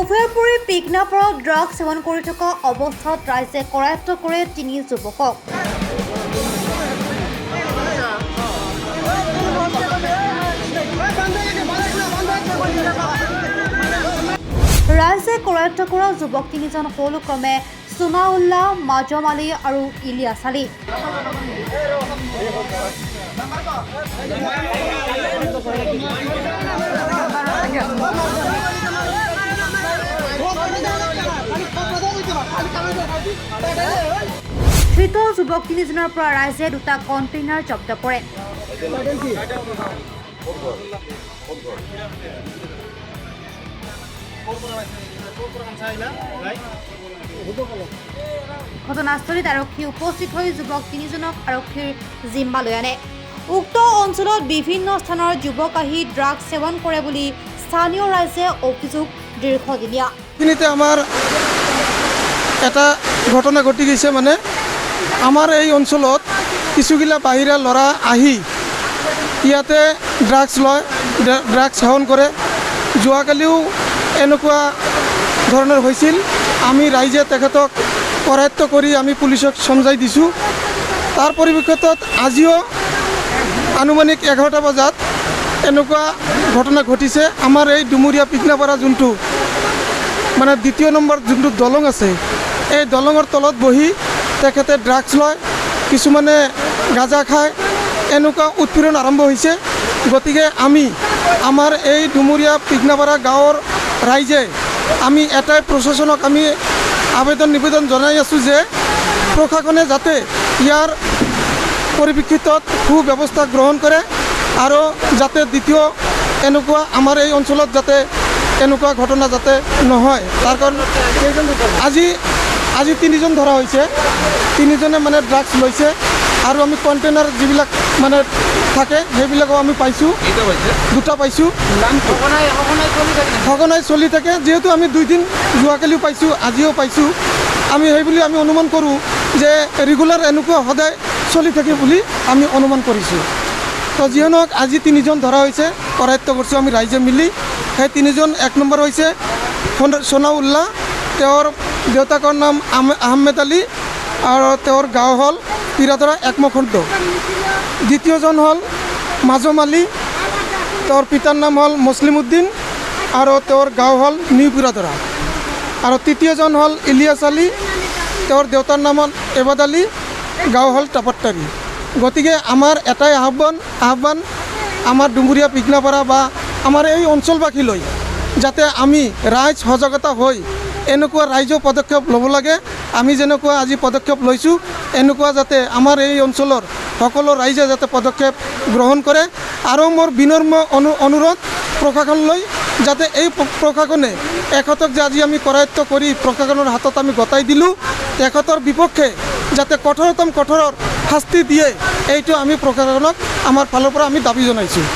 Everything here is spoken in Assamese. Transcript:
অভয়াপুৰী পিকনাপাৰত ড্ৰাগছ সেৱন কৰি থকা অৱস্থাত ৰাইজে কৰায়ত্ব কৰে তিনি যুৱকক। ৰাইজে কৰায়ত্ব কৰা যুৱক তিনিজন হ'ল ক্ৰমে সোনাউল্লাহ, মাজম আলী আৰু ইলিয়াছ আলী। ধৃত যুৱক তিনিজনৰ পৰা ৰাইজে দুটা কণ্টেইনাৰ জব্দ কৰে। ঘটনাস্থলীত আৰক্ষী উপস্থিত হৈ যুৱক তিনিজনক আৰক্ষীৰ জিম্মালৈ আনে। উক্ত অঞ্চলত বিভিন্ন স্থানৰ যুৱক আহি ড্ৰাগছ সেৱন কৰে বুলি স্থানীয় ৰাইজে অভিযোগ দীৰ্ঘদিনীয়া। আমাৰ এটা ঘটনা ঘটি গৈছে, মানে আমাৰ এই অঞ্চলত কিছুগিলা বাহিৰা ল'ৰা আহি ইয়াতে ড্ৰাগছ লয়, ড্ৰাগছ সেৱন কৰে। যোৱাকালিও এনেকুৱা ধৰণৰ হৈছিল। আমি ৰাইজে তেখেতক কৰায়ত্ব কৰি আমি পুলিচক চমজাই দিছোঁ। তাৰ পৰিপ্ৰেক্ষিতত আজিও আনুমানিক 11টা বজাত এনেকুৱা ঘটনা ঘটিছে। আমাৰ এই ডুমুৰীয়া পিকনাপাৰা যোনটো মানে দ্বিতীয় নম্বৰ যোনটো দলং আছে, এই দলঙৰ তলত বহি তেখেতে ড্ৰাগছ লয়, কিছুমানে গাঁজা খায়, এনেকুৱা উৎপীড়ন আৰম্ভ হৈছে। গতিকে আমি আমাৰ এই ডুমুৰীয়া পিকনাপাৰা গাঁৱৰ ৰাইজে আমি এটাই প্ৰশাসনক আমি আবেদন নিবেদন জনাই আছোঁ যে প্ৰশাসনে যাতে ইয়াৰ পৰিপ্ৰেক্ষিতত সুব্যৱস্থা গ্ৰহণ কৰে আৰু যাতে দ্বিতীয় এনেকুৱা আমাৰ এই অঞ্চলত যাতে এনেকুৱা ঘটনা যাতে নহয়। তাৰ কাৰণ আজি তিনিজন ধৰা হৈছে, তিনিজনে মানে ড্ৰাগছ লৈছে আৰু আমি কণ্টেইনাৰ যিবিলাক মানে থাকে সেইবিলাকো আমি পাইছোঁ, দুটা পাইছোঁ। সঘনাই চলি থাকে, যিহেতু আমি দুইদিন যোৱাকালিও পাইছোঁ, আজিও পাইছোঁ। আমি সেইবুলি আমি অনুমান কৰোঁ যে ৰেগুলাৰ এনেকুৱা সদায় চলি থাকে বুলি আমি অনুমান কৰিছোঁ। তো যিয়ে নহওক আজি তিনিজন ধৰা হৈছে, কৰায়ত্ব কৰিছোঁ আমি ৰাইজে মিলি। সেই তিনিজন এক নম্বৰ হৈছে সোনাউল্লাহ, তেওঁৰ দেউতাকৰ নাম আহমেদ আলী আৰু তেওঁৰ গাঁও হ'ল পিৰাধৰা একমখণ্ড। দ্বিতীয়জন হ'ল মাজম আলী, তেওঁৰ পিতাৰ নাম হ'ল মুছলিম উদ্দিন আৰু তেওঁৰ গাঁও হ'ল নিউ পিৰাধৰা। আৰু তৃতীয়জন হ'ল ইলিয়াছ আলী, তেওঁৰ দেউতাৰ নাম হ'ল এবাদ আলী, গাঁও হ'ল টাপাট্টাৰী। গতিকে আমাৰ এটাই আহ্বান আমাৰ ডুমুৰীয়া পিকনাপাৰা বা আমাৰ এই অঞ্চলবাসীলৈ, যাতে আমি ৰাইজ সজাগতা হৈ এনেকুৱা ৰাইজেও পদক্ষেপ ল'ব লাগে। আমি যেনেকুৱা আজি পদক্ষেপ লৈছোঁ, এনেকুৱা যাতে আমাৰ এই অঞ্চলৰ সকলো ৰাইজে যাতে পদক্ষেপ গ্ৰহণ কৰে। আৰু মোৰ বিনম্ৰ অনুৰোধ প্ৰশাসনলৈ, যাতে এই প্ৰশাসনে এখেতক যে আজি আমি কৰায়ত্ব কৰি প্ৰশাসনৰ হাতত আমি গতাই দিলোঁ, তেখেতৰ বিপক্ষে যাতে কঠোৰতম কঠোৰ শাস্তি দিয়ে, এইটো আমি প্ৰশাসনক আমাৰ ফালৰ পৰা আমি দাবী জনাইছোঁ।